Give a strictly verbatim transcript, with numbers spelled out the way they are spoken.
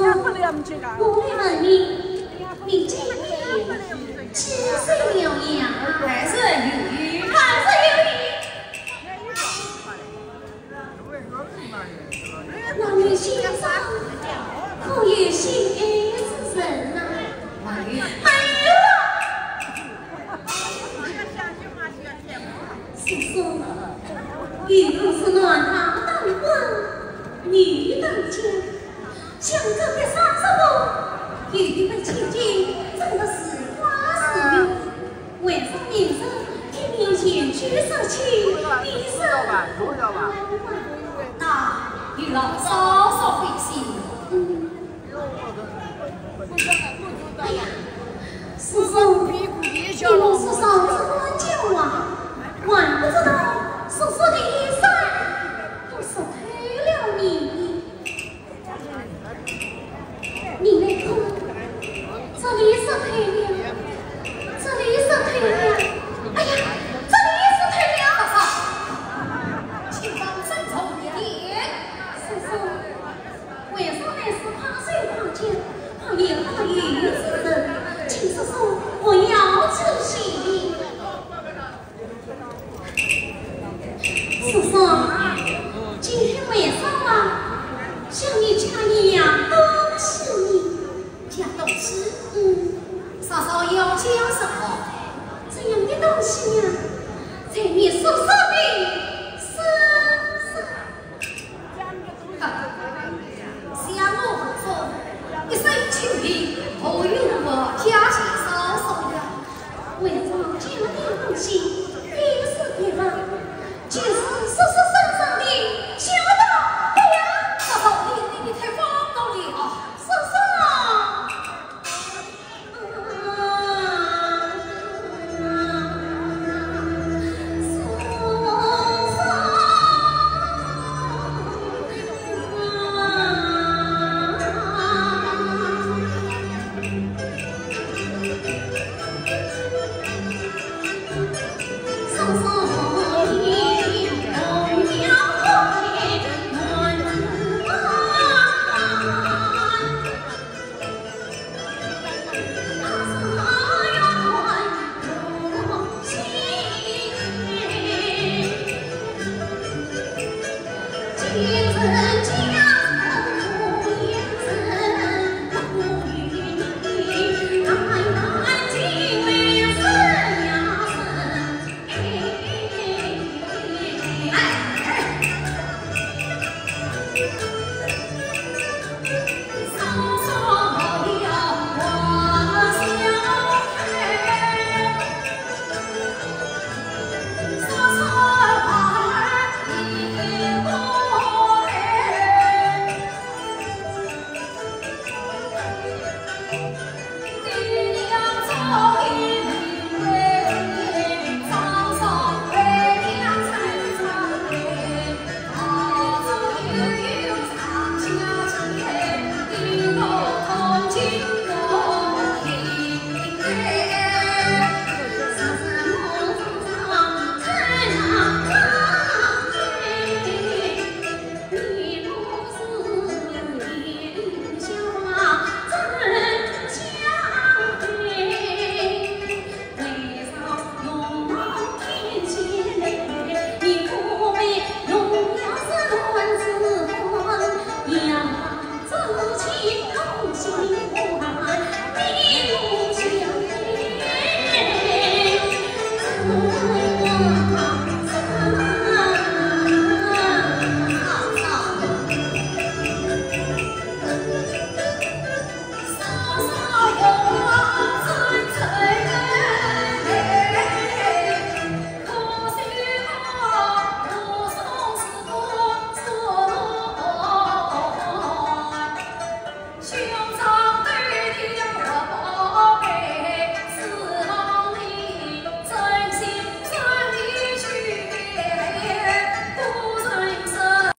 我来问你，你今年几岁了呀？二十有余。二十有余。那你心上可有心爱之人啊？没有。没有啊。 叔叔，一个是男大当婚，女当嫁，想这个三叔婆，有一份千金，真的是花似玉。为啥明日见面前去说起，你说那有劳嫂嫂费心。嗯。 哎呀，叔叔，你不是嫂子不教啊，还不知道叔叔的衣衫都湿透了呢。你来看，这里湿透了，这里湿透了，哎呀，这里湿透了，嫂嫂，请放尊重一点。叔叔， 为啥乃是怕手怕脚，怕言怕语之人，请叔叔不要粗心。叔叔，今天晚上啊，想你吃一样东西呢。讲东西？嗯。嫂嫂要讲什么？这样的东西呀，在你叔叔的身上。 想我何苦？一身清贫，何用我家财少少呀？为着这点东西，你是别人，就是叔叔身上的小刀，哎呀，嫂嫂，你，你，你太放荡了啊！叔叔啊！